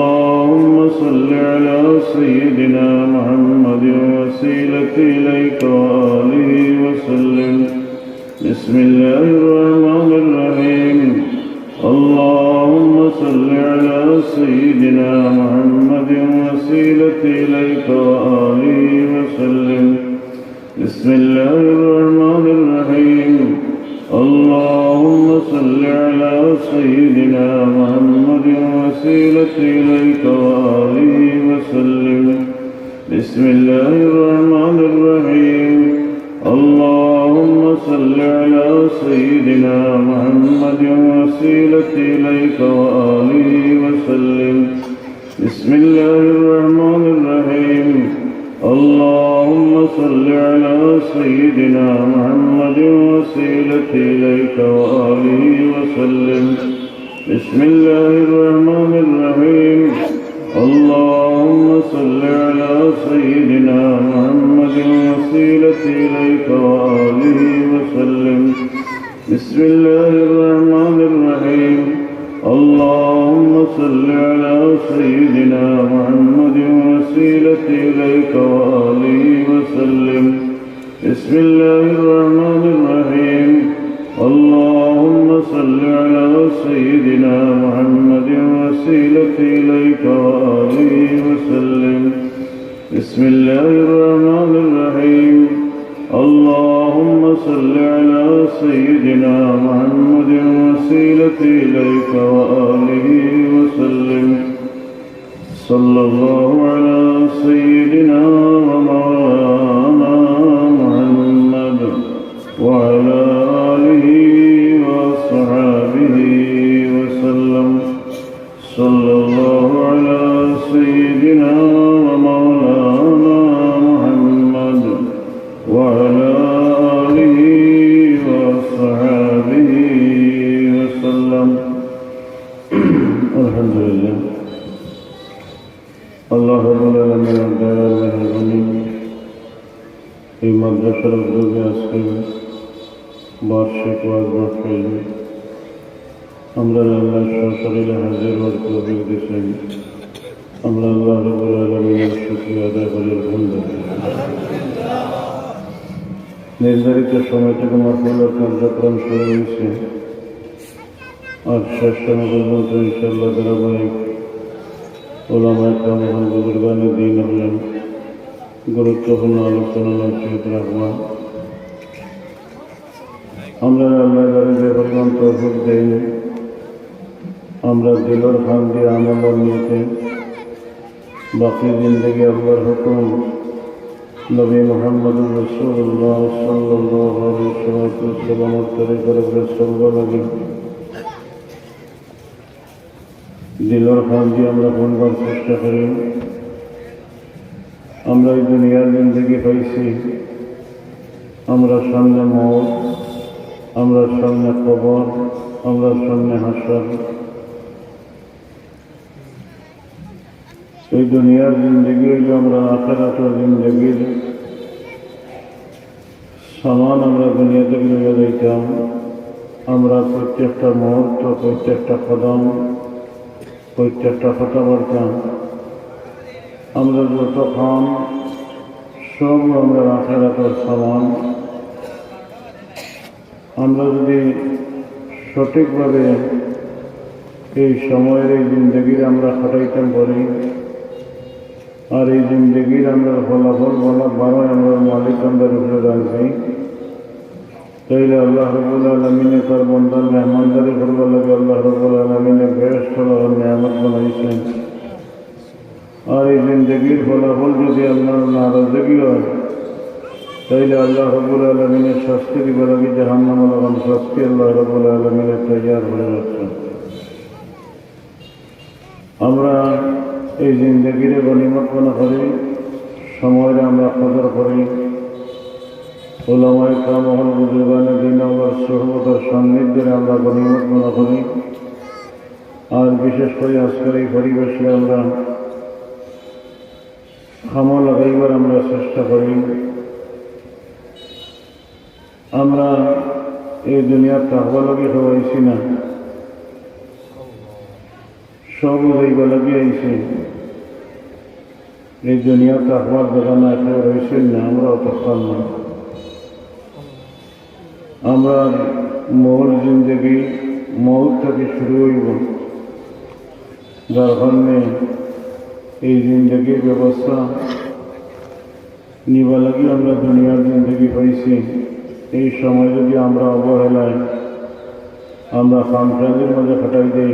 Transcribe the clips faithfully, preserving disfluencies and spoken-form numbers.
اللهم صل على سيدنا محمد وسيلة إليك وآله وسلم. بسم الله الرحمن الرحيم. اللهم صل على سيدنا محمد وسيلة إليك وآله وسلم. بسم الله الرحمن الرحيم. اللهم صل على سيدنا محمد وسيلة إليك وآله وسلم. بسم الله الرحمن الرحيم. اللهم صل على سيدنا محمد وسيلة إليك وآله وسلم. بسم الله الرحمن الرحيم. اللهم صل على سيدنا محمد وسيلة إليك وآله وسلم. بسم الله الرحمن الرحيم. اللهم صل على سيدنا محمد وسيلة إليك وآله وسلم. بسم الله الرحمن الرحيم. اللهم صل على سيدنا محمد وسيلة إليك وآله وسلم. بسم الله الرحمن الرحيم. اللهم صل على سيدنا محمد وسيلة إليك وآله وسلم. بسم الله الرحمن الرحيم. اللهم صل على سيدنا محمد وسيلة إليك وآله وسلم. صلى الله على سيدنا ومولانا محمد وعلى آله وأصحابه وسلم. صلى الله على سيدنا ومولانا محمد وعلى آله وأصحابه وسلم. الحمد لله. আল্লাহ রাব্বুল আলামিনের দয়া মেহেরবানি, এই মাদ্রাসার উদ্যোগে আজকে বার্ষিক ওয়াজ মাহফিল আমরা আল্লাহ সশরীরে হাজির হওয়ার তৌফিক দিয়েছেন। আমরা আল্লাহ রাব্বুল আলামিনের শুকরিয়া আদায় করি, আলহামদুলিল্লাহ। নির্ধারিত সময় থেকে মাহফিলের কার্যক্রম শুরু হয়েছে, আর শেষ সময় পর্যন্ত ইনশাআল্লাহ ধারাবাহিক ওলামায়ে কেরাম, বুজুর্গানে দ্বীন হলেন গুরুত্বপূর্ণ আলোচনা নসিহত রাখবা। আমরা আল্লাহ যারে যে পরিমাণ তৌফিক দেন, আমরা দিলর খান দিয়া আমলর নিয়তে বাকি জিন্দেগি আল্লাহর হুকুম, নবী মুহাম্মদুর রাসূলুল্লাহ সাল্লাল্লাহু আলাইহি ওয়াসাল্লামের তরিকার উপরে চলবার লাগি দিলর খান দিয়া আমরা কোনবার চেষ্টা করি। আমরা এই দুনিয়ার জিন্দেগি পাইছি, আমরা সামনে মউত, আমরা সামনে কবর, আমরা সামনে হাশর। এই দুনিয়ার জিন্দেগি হইল আমরা আখেরাতের জিন্দেগির সামান। আমরা দুনিয়া থেকে লইয়া যাইতাম। আমরা প্রত্যেকটা মুহূর্ত, প্রত্যেকটা কদম, প্রত্যেকটা কথাবার্তা, আমরা যত কাম, সব আমরা আখেরাতের সামান। আমরা যদি সঠিকভাবে এই সময়ের এই জিন্দেগির আমরা খাটাইতাম পারি, আর এই জিন্দেগির আমরা ফলাফল বলা বারো আমরা মালিক আমরা উপরে রাখছি, তাইলে আল্লাহ রাব্বুল আলামিনে তার বন্দার মেহমানদারি করবার লাগি আল্লাহ রাব্বুল আলামিনে বেহেশত নিয়ামত বানাইছেন। আর এই জিন্দেগির ফলাফল যদি আল্লাহর নারাজগি হয়, তাইলে আল্লাহ রাব্বুল আলামিনের শাস্তি দিবার লাগি জাহান্নাম লাগান শাস্তি আল্লাহ রাব্বুল আলামিনে তৈয়ার করে রাখছেন। আমরা এই জিন্দেগিরে গনিমত মনে করি, সময়রে আমরা কদর করি, ওলামায়ে কেরাম অকল বুজুর্গানে দ্বীন অকলর সোহবত আর সান্নিধ্যরে আমরা গনিমত মনে করি। আর বিশেষ করে আজকের এই পরিবেশে আমরা কামো লাগাইবার আমরা চেষ্টা করি। আমরা এই দুনিয়ার থাকবার লাগি কেউ আইছি না, সব যাইবার লাগি আইছে। এই দুনিয়া থাকবার জাগা না, কেউ রইছইন না, আমরাও থাকতাম না। আমরার মূল জিন্দেগি মউত থাকি শুরু অইবো, যার কারণে এই জিন্দেগির ব্যবস্থা নিবার লাগি আমরা দুনিয়ার জিন্দেগি পাইছি। এই সময় যদি আমরা অবহেলায়, আমরা খামখেয়ালির মাঝে কাটাই দেই,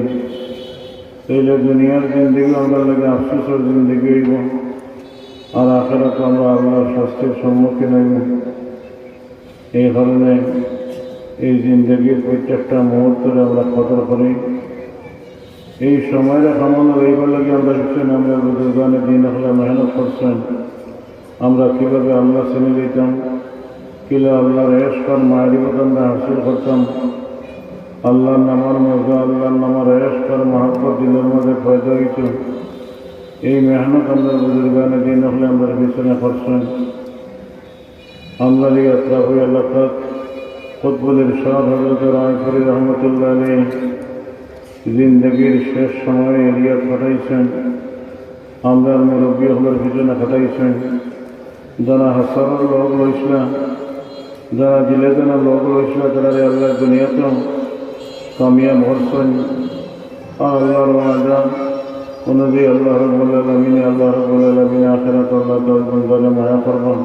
তাইলে দুনিয়ার জিন্দেগি আমরার লাগি আফসোসর জিন্দেগি অইবো, আর আখেরাত আমরা আল্লাহর শাস্তির সম্মুখীন অইবো। এই কারণে এই জিন্দেগির প্রত্যেকটা মুহূর্তরে আমরা কদর করি। এই সময়রে কামানো লইবার লাগি আমরা পিছনে আমরা বুজুর্গানে দিন অকলে মেহনত করছইন। আমরা কিভাবে আল্লাহ চিনি লইতাম, কিলা আল্লাহর এশক আর মারিফত আমরা হাসিল করতাম, আল্লাহর নামর মজা, আল্লাহর নামর এশক আর মহব্বত দিলর মাঝে পয়দা অইতো, এই মেহনত আমরা বুজুর্গানে দিন অকলে আমরা পিছনে করছইন। আমরার এই আত্রাফ এলাকাত কুতবুল ইরশাদ হযরত রায়পুরী রহমতুল্লাহ আলাইহি জিন্দেগির শেষ সময়ে এরিয়াত কাটাইছইন, আমরার মুরব্বী অকলর পিছনে কাটাইছইন। যারা হাসারর লগ লইছলা, যারা দিলে যারা লগ লইছলা, তারারে আল্লাহ দুনিয়াত কামিয়াব করছইন। আর আল্লাহর ওয়াদা অনুযায়ী আল্লাহ রাব্বুল আলামিন, আল্লাহ রাব্বুল আলামিন আখিরাত আল্লাহ তাআলা বন্দারে মায়া করবেন।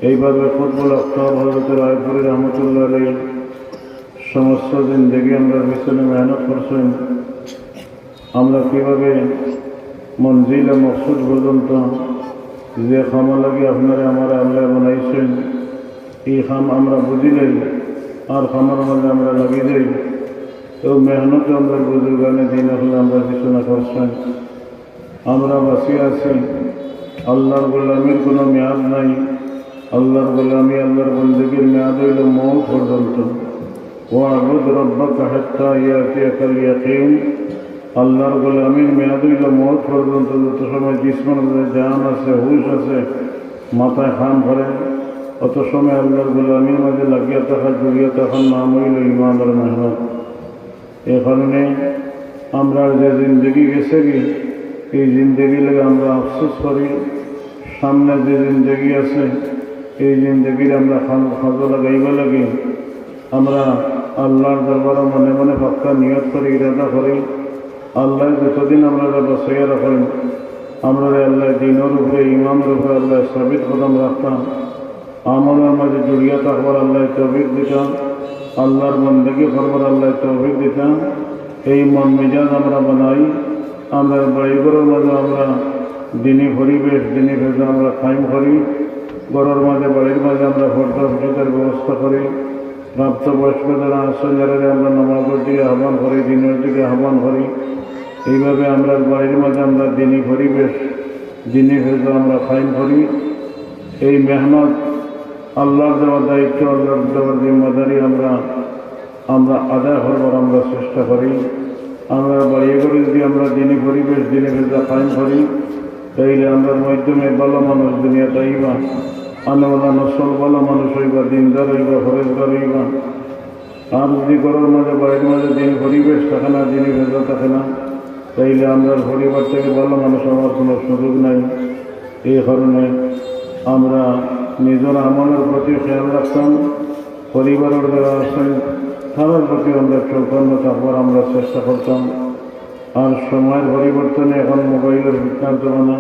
এইভাবে কুতবুল আকতাব হযরত রায়পুরী রহমতুল্লাহ আলাইহি সমস্ত জিন্দেগি আমরার পিছনে মেহনত করছইন। আমরা কিভাবে মঞ্জিল ও মকসুদ পর্যন্ত যে কামর লাগি আপনারে আমারে আল্লাহ বানাইছইন, এই কাম আমরা বুঝিলাই, আর কামর মাঝে আমরা লাগি যাই। তো মেহনত আমরা বুজুর্গানে দিন অকলে আমরা পিছনে করছইন। আমরা বাঁচিয়া আছি, আল্লাহর গোলামির কোনো মেয়াদ নাই। আল্লাহর গোলামি, আল্লাহর বন্দেগীর মেয়াদ অইল মউত পর্যন্ত। ওয়াবুদ রাব্বাকা হাত্তা ইয়াতিয়াকাল ইয়াকিন। আল্লাহর গোলামির মেয়াদ অইল মউত পর্যন্ত। যত সময় জিসমর মধ্যে জান আছে, হুশ আছে, মাথায় কাম করে, অত সময় আল্লাহর গোলামির মাঝে লাগিয়া থাকা, জড়িয়া থাকার নাম অইল ইমান আর মেহনত। এই কারণে আমরার যে জিন্দেগি গেছেগি, এই জিন্দেগির লাগি আমরা আফসোস করি। সামনে যে জিন্দেগি আছে, এই জিন্দেগির আমরা কাম-, কাজে লাগাইবার লাগি আমরা আল্লাহর দরবারে মনে মনে পাক্কা নিয়ত করি, ইরাদা করি। আল্লাহ যতদিন আমরারে বাঁচাইয়া রাখইন, আমরারে আল্লাহ দিনর উপরে, ইমানর উপরে আল্লাহ সাবিত কদম রাখতাম। আমলর মাঝে জড়িয়া থাকবার আল্লাহ তৌফিক দিতা, আল্লাহর বন্দেগী করবার আল্লাহ তৌফিক দিতা। এই মন মিজাজ আমরা বানাই, আমরার বাড়ি ঘরর মাঝে আমরা দিনী পরিবেশ, দিনী ফেজা আমরা কায়েম করি, ঘরর মাঝে, বাড়ির মাঝে আমরা পর্দা পর্দার ব্যবস্থা করি, প্রাপ্তবয়স্ক যারা আছইন, তারারে আমরা নামাজর দিকে আহ্বান করি, দিনর দিকে আহ্বান করি। এইভাবে আমরার বাড়ির মাঝে আমরা দিনী পরিবেশ, দিনী ফেজা আমরা কায়েম করি। এই মেহনত, আল্লাহর দেওয়া দায়িত্ব, আল্লাহর দেওয়া জিম্মাদারি আমরা, আমরা আদায় করবার আমরা চেষ্টা করি। আমরার বাড়ি ঘরো যদি আমরা দিনী পরিবেশ, দিনী ফেজা কায়েম করি, তাইলে আমরার মাধ্যমে ভালা মানুষ দুনিয়াত আইবা, আনেওয়ালা নসল ভালা মানুষ অইবা, দিনদার অইবা, পরেজগার অইবা। আর যদি ঘরর মাঝে, বাড়ির মাঝে দিনী পরিবেশ থাকে না, দিনী ফেজা থাকে না, তাইলে আমরার পরিবার থাকি ভালা মানুষ অওয়ার কোনো সুযোগ নাই। এই কারণে আমরা নিজর আমলর প্রতি খেয়াল রাখতাম, পরিবারর যারা আছইন, তারার প্রতি আমরা চৌকন্না থাকবার আমরা চেষ্টা করতাম। আর সময়র পরিবর্তনে এখন মোবাইলর ফিতনার জমানা,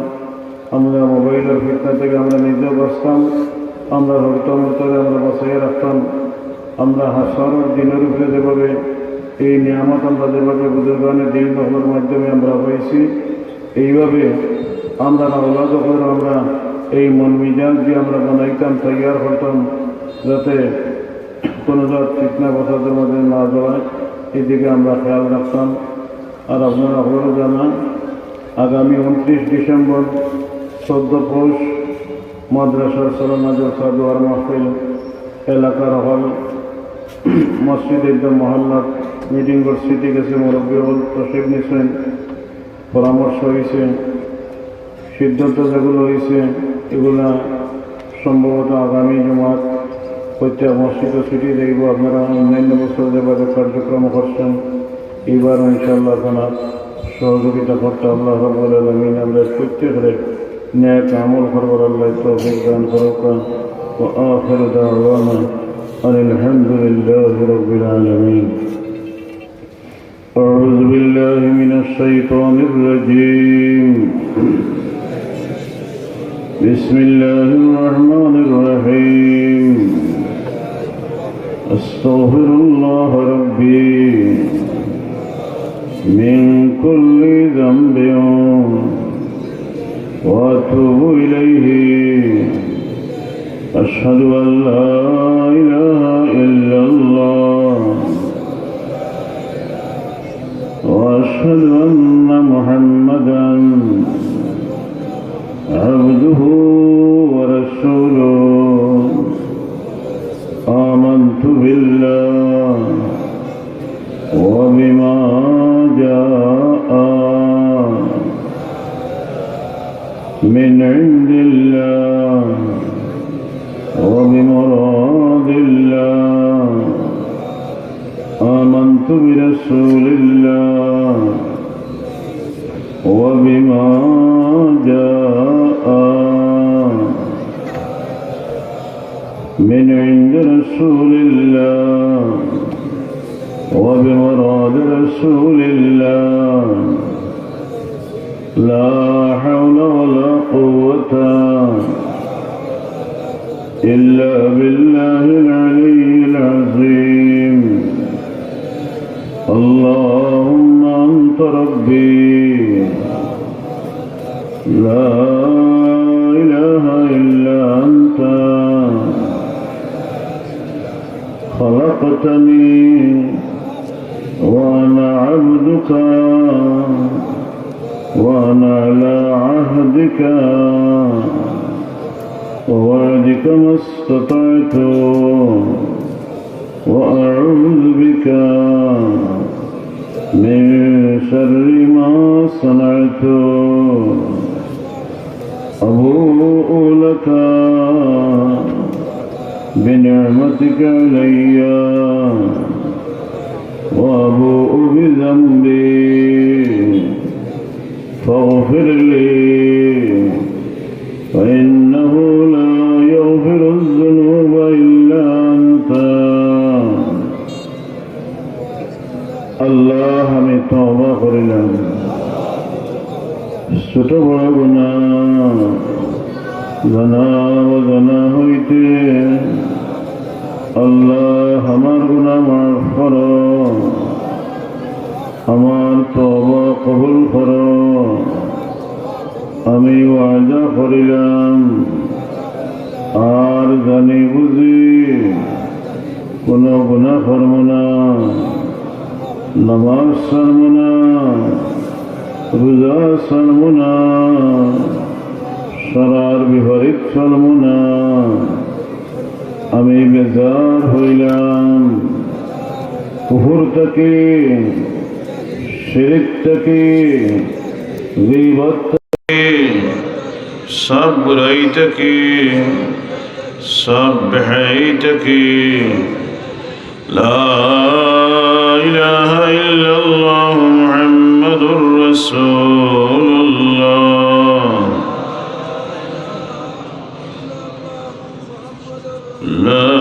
আমরা মোবাইলর ফিতনা থাকি আমরা নিজেও বাঁচতাম, আমরা হরতমরতরে আমরা বাঁচাইয়া রাখতাম। আমরা হাসারর দিনর উপরে যেভাবে এই নিয়ামত আমরা যেভাবে বুজুর্গানে দিন অকলর মাধ্যমে আমরা পাইছি, এইভাবে আমরার আওলাদ অকলরে আমরা এই মন মিজাজ দিয়া আমরা বানাইতাম, তৈয়ার করতাম, যাতে কোনো জাত ফিতনা ফসাদর মাঝে না জড়ায়, এদিকে আমরা খেয়াল রাখতাম। আর আপনারা অকলরে জানা, আগামী ঊনত্রিশ ডিসেম্বর, চৌদ্দ পৌষ, মাদ্রাসার সালানা জলসা, দোয়ার মাহফিল, এলাকার হল, মসজিদ, একদম মহল্লাত মিটিং করছি, ঠিক আছে, মুরব্বী অকল তশরিফ নিছইন, পরামর্শ অইছে, সিদ্ধান্ত যেগুলো অইছে, এগুলা সম্ভবত আগামী জুমাত প্রত্যেক মসজিদো ছুটি দেব। আপনারা অন্যান্য বছর যেভাবে কার্যক্রম করছেন, এইবার ইনশাআল্লাহ আপনারা সহযোগিতা করতে আল্লাহ রাব্বুল আলামিন আমরার প্রত্যেকরে নেক আমল করবার আল্লাহ তৌফিক দান করুক। وآخر دعوانا أن الحمد لله رب العالمين. أعوذ بالله من الشيطان الرجيم. بسم الله الرحمن الرحيم. أستغفر الله ربي من كل ذنب وأتوب إليه. أشهد أن لا إله إلا الله وأشهد أن محمدا عبده ورسوله. آمنت بالله وبما جاء من عند الله وبمراد الله. آمنت برسول الله وبما جاء من عند رسول الله وبمراد رسول الله. لا حول ولا قوة إلا بالله العلي العظيم. اللهم أنت ربي لا إله إلا أنت خلقتني وأنا عبدك وأنا على عهدك ووعدك ما استطعت وأعوذ بك من شر ما صنعت. أبوء لك بنعمتك علي وأبوء بذنبي فاغفر لي فإنه لا يغفر الذنوب إلا أنت. আল্লাহ, আমি তওবা করিলাম, ছোট বড় গুনাহ জানা অজানা হইতে। আল্লাহ, আমার গুনাহ মাফ করো, আমার তওবা কবুল করো। আমি ওয়াদা করিলাম, আর জানি বুঝি কোনো গুনাহ করব না, নামাজ ছাড়ব না, রোজা ছাড়ব না, শরার বিপরীত চলব না। আমি বেজার হইলাম কুফর থাকি, শিরিক থাকি, গীবত থাকি, সব বুরাই থাকি, সব বেহায়াই থাকি। لا إله إلا الله محمد رسول الله. لا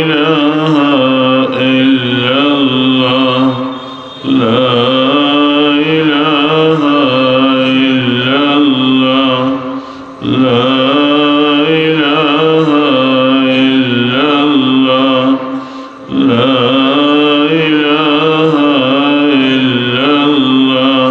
إله إلا الله. لا إله إلا الله. لا إله إلا الله. لا إله إلا الله.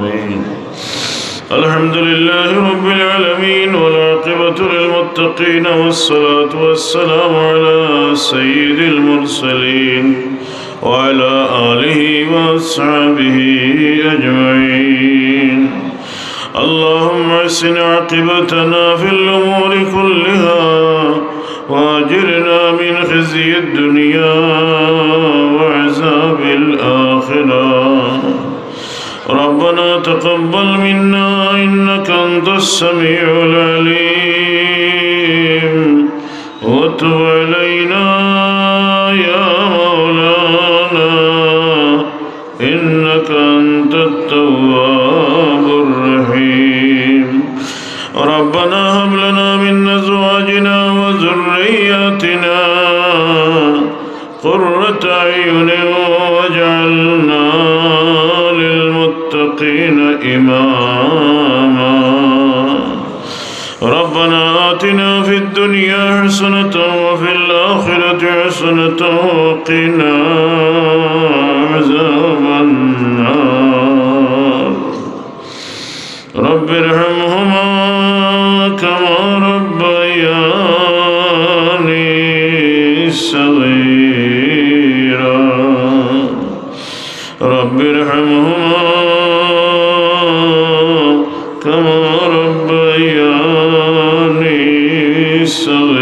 آمين. الحمد لله رب العالمين، والعاقبة للمتقين، والصلاة والسلام على سيد المرسلين وعلى آله وأصحابه أجمعين. اللهم أحسن عاقبتنا في الأمور كلها، وأجرنا من خزي الدنيا وعذاب الآخرة. ربنا تقبل منا إنك أنت السميع العليم، وتب علينا يا مولانا إنك أنت التواب الرحيم. ربنا هب لنا من أزواجنا وذرياتنا قرة أعين واجعلنا للمتقين إماما. ربنا آتنا في الدنيا حسنة وفي الآخرة حسنة وقنا عذاب النار. رب ارحمهما كما ربياني صغيرا. رب ارحمهما كما ربياني صغيرا.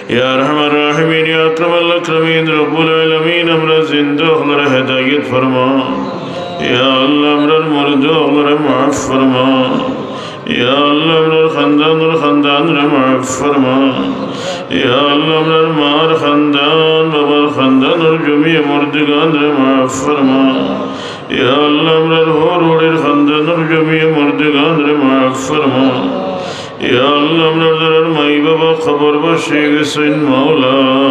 يا أرحم الراحمين، يا أكرم الأكرمين، رب العالمين، আমরার জিন্দা অকলরে হেদায়েত ফরমা। ইয়া আল্লাহ, আমরার মুর্দা অকলরে মাফ ফরমা। ইয়া আল্লাহ, আমরার খানদানর খানদানরে মাফ ফরমা। ইয়া আল্লাহ, আমরার মার খানদান, বাবার খানদানর জমিয়ে মুর্দেগানরে মাফ ফরমা। ইয়া আল্লাহ, আমরার হউর হড়ির খানদানর জমিয়ে মুর্দেগানরে মাফ ফরমা। ইয়া আল্লাহ, আমরার যারার মাই বাবা কবরবাসী অই গেছইন মাওলা,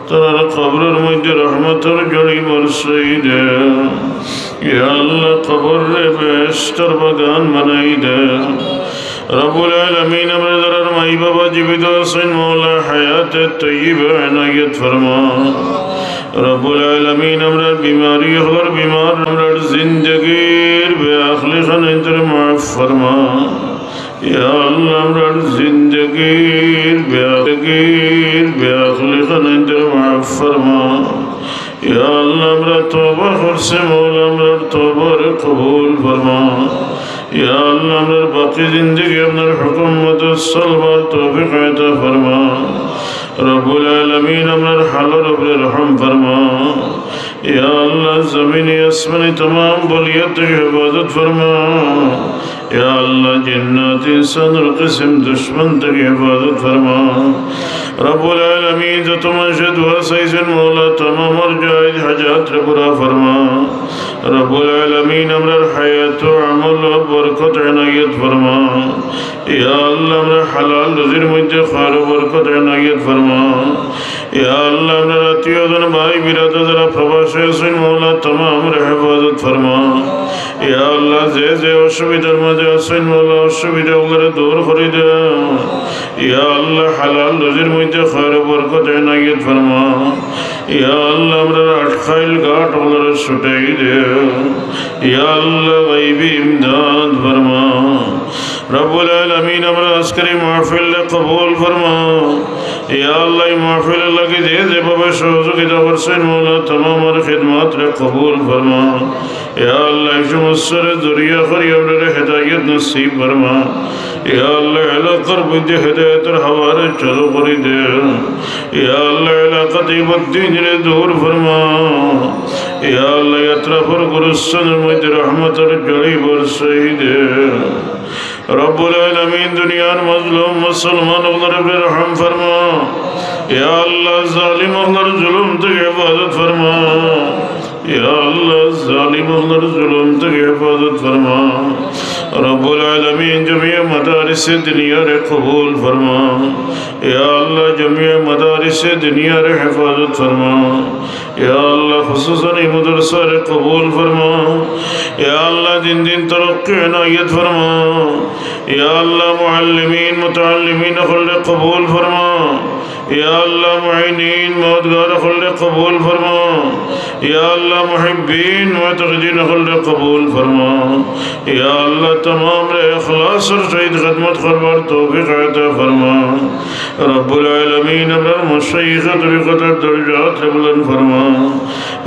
তারার কবরর মধ্যে রহমতর ঝড়ি বরসাই দে। ইয়া আল্লাহ, কবররে বেহেশতর বাগান বানাই দে। রব্বুল আলামিন, আমরার যারার মাই বাবা জীবিত আছইন মাওলা, হায়াতে তৈয়বা এনায়েত ফরমা। রব্বুল আলামিন, আমরার বিমারি অকলর বিমার, আমরার জিন্দেগির বেআখলি খানাইন্তরে মাফ ফরমা। ইয়া আল্লাহ, আমরার জিন্দেগির বেআ-, জিন্দেগির বেআখলি খানাইন্তরে মাফ ফরমা। ইয়া আল্লাহ, আমরা তওবা করছি, মাওলা, আমরার তওবারে কবুল ফরমা। ইয়া আল্লাহ, আমরার বাকি জিন্দেগি আপনার হুকুম মতো চলবার তৌফিক আতা ফরমা। রব্বুল আলামিন, আমরার হালর উপরে রহম ফরমা। ইয়া আল্লাহ, জমিনে আসমানে তামাম বলিয়াত থাকি হেফাজত ফরমা। ইয়া আল্লাহ, জিন্নাত ইনসানর কিসিম দুশমন থাকি হেফাজত ফরমা। রব্বুল আলামিন, যত মানষে দোয়া চাইছইন মাওলা, তামামর জায়েজ হাজাতরে পুরা ফরমা। রব্বুল আলামিন, আমরার হায়াত ও আমলো বরকত এনায়েত ফরমা। ইয়া আল্লাহ, আমরার হালাল রুজির মধ্যে খয়র ও বরকত এনায়েত ফরমা। ইয়া আল্লাহ, আমরার আত্মীয় স্বজন, ভাই বিরাদর যারা প্রবাসে আছইন মাওলা, তামামরে হেফাজত ফরমা। ইয়া আল্লাহ, যে যে অসুবিধার মাঝে আছইন মাওলা, অসুবিধা অকলরে দূর করি দেও। ইয়া আল্লাহ, হালাল রুজির মধ্যে খয়র ও বরকত এনায়েত ফরমা। ইয়া আল্লাহ, আমরার আটকাইল ঘাট অকলরে ছুটাই দেও। ইয়া আল্লাহ, গাইবি ইমদাদ ফরমা। রব্বুল আলামিন, আমরার আজকের এই মাহফিলরে কবুল ফরমা। ইয়া আল্লাহ, এই মাহফিলর লাগি যে যেভাবে সহযোগিতা করছইন মাওলা, তামামর খিদমতরে কবুল ফরমা। ইয়া আল্লাহ, এই সমস্তরে জরিয়া করি আমরারে হেদায়েত নসিব ফরমা। ইয়া আল্লাহ, এলাকার মধ্যে হেদায়েতর হাওয়ারে চালু করি দেও। ইয়া আল্লাহ, এলাকাত এই বদদিনরে দূর ফরমা। ইয়া আল্লাহ, এই আতরাফর গুরুস্থানর মধ্যে রহমতর ঝড়ি বরসাই দেও। রব্বুল আলামিন, দুনিয়ার মজলুম মুসলমান অকলর উপরে রহম ফরমা। ইয়া আল্লাহ, জালিম অকলর জুলুম থাকি হেফাজত ফরমা। ইয়া আল্লাহ, জালিম অকলর জুলুম থাকি হেফাজত ফরমা। রব্বুল আলামিন, জমিয়ে মাদারিসে দিনিয়ারে কবুল ফরমা। ইয়া আল্লাহ, জমিয়ে মাদারিসে দিনিয়ারে হেফাজত ফরমা। ইয়া আল্লাহ, খুসুসান এই মাদ্রাসারে কবুল ফরমা। ইয়া আল্লাহ, দিন দিন তরক্কি এনায়েত ফরমা। ইয়া আল্লাহ, মুআল্লিমিন, মুতাআল্লিমিন অকলরে কবুল ফরমা। ইয়া আল্লাহ, মুইনিন, মদদগার অকলরে কবুল ফরমাও। ইয়া আল্লাহ, মুহিব্বিন, মুতাকিদিন অকলরে কবুল ফরমাও। ইয়া আল্লাহ, তামামরে ইখলাসর সহিত খিদমত করবার তৌফিক আতা ফরমাও। রব্বুল আলামিন, আমরার মাশায়েখে তরিকতর দরজাতরে বুলন্দ ফরমাও।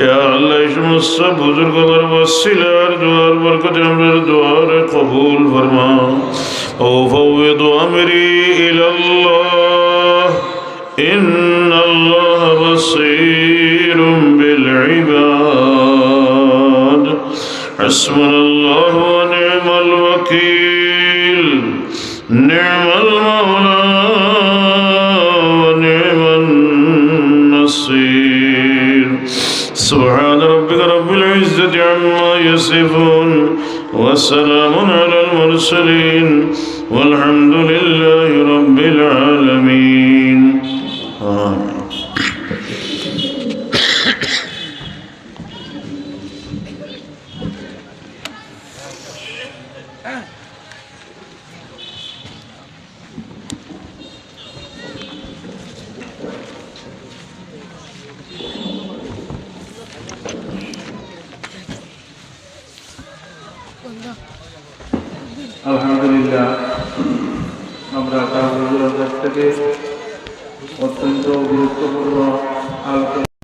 ইয়া আল্লাহ, এই সমস্ত বুজুর্গ অকলর ওসিলায় আর দোয়ার বরকতে আমরার দোয়ারে কবুল ফরমাও। أفوض أمري إلى الله، إن الله بصير بالعباد. حسبنا الله ونعم الوكيل، نعم المولى ونعم النصير. سبحان ربك رب العزة عما يصفون، وسلام على المرسلين، والحمد لله رب العالمين. آمين. আলহামদুলিল্লাহ, আমরা তার হুজুরের কাছ থেকে অত্যন্ত গুরুত্বপূর্ণ